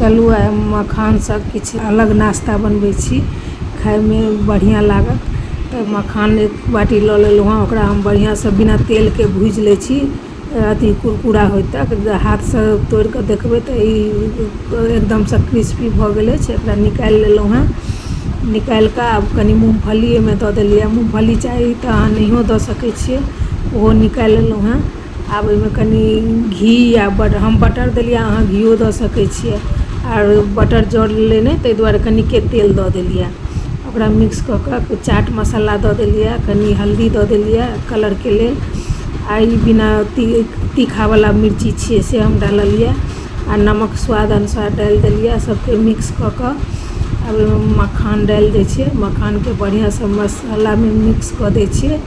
चलू आइ हम मखानसँ किछु अलग नाश्ता बनबै छी, खाइमे बढ़िआँ लागत। तऽ मखान एक बाटी लऽ लेलहुँ हँ। ओकरा हम बढ़िआँसँ बिना तेलके भूजि लै छी, अथी कुरकुरा होइ तक। हाथसँ तोड़िकऽ देखबै तऽ ई एकदमसँ क्रिस्पी भऽ गेल अछि। एकरा निकालि लेलहुँ हँ। निकालिकऽ आब कनि मूँगफली ओहिमे दऽ देलिए। मूँगफली चाही तऽ अहाँ नहिओ दऽ सकै छिए। ओहो निकालि लेलहुँ हँ। आब ओहिमे कनि घी या बटर, हम बटर देलिए, अहाँ घिओ दऽ सकै छिए। आर बटर जरलै नहि, ताहि दुआरे कनिके तेल दऽ देलिए। ओकरा मिक्स कऽ कऽ चाट मसाला दऽ देलिए, कनि हल्दी दऽ देलिए कलरके लेल। आ ई बिना तीखावला मिर्ची छिए, से हम डाललिए। आ नमक स्वाद अनुसार डालि देलिए। सबके मिक्स कऽ कऽ आब ओहिमे मखान डालि दै छिए। मखानके बढ़िआँसँ मसालामे मिक्स कऽ दै छिए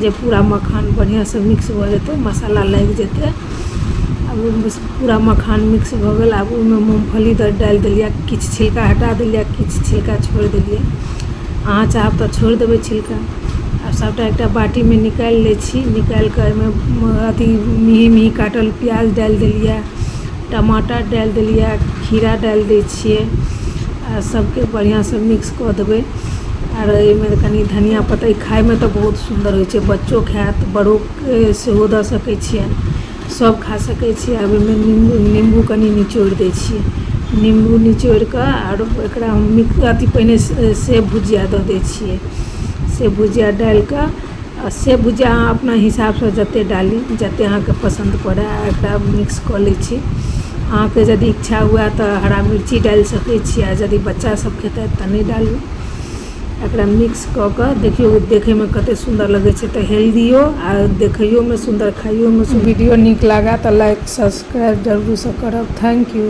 जे पूरा मखान बढ़िआँसँ मिक्स भऽ जेतै, मसाला लागि जेतै। आब ओहिमे पूरा मखान मिक्स भऽ गेल। आब ओहिमे मूँगफली डालि देलिए। किछु छिलका हटा देलिए, किछु छिलका छोड़ि देलिए। अहाँ चाहब तऽ छोड़ि देबै छिलका। आब सबटा एकटा बाटीमे निकालि लै छी। निकालिकऽ एहिमे अथी मेही मेही काटल प्याज डालि देलिए, टमाटर डालि देलिए, खीरा डालि दै छिए आ सबके बढ़िआँसँ मिक्स कऽ देबै। आर एहिमे कनि धनिया पत्ता। खाइमे तऽ बहुत सुन्दर होइ छै। बच्चो खायत, बड़ोके सेहो दऽ सकै छियनि, सब खा सकै छियै। आब ओहिमे निम्बू कनि निचोड़ि दै छियै। निम्बू निचोड़ि कऽ आर एकरा हम अथी पहिने सेब भुजिया दऽ दै छियै। सेब भुजिया डालि कऽ, आ सेब भुजिया अहाँ अपना हिसाबसँ जतेक डाली, जतेक अहाँके पसन्द पड़य। आ एकरा मिक्स कऽ लै छी। अहाँके यदि इच्छा हुए तऽ हरा मिर्ची डालि सकै छी, आ यदि बच्चासभ खेतथि तऽ नहि डालू। एकरा मिक्स कऽ कऽ देखियौ, देखैमे कतेक सुन्दर लगै छै। तऽ हेल्दियो आ देखैयोमे सुन्दर, खाइयोमे। वीडियो नीक लागए तऽ लाइक, सब्सक्राइब जरूरसँ करब। Thank you.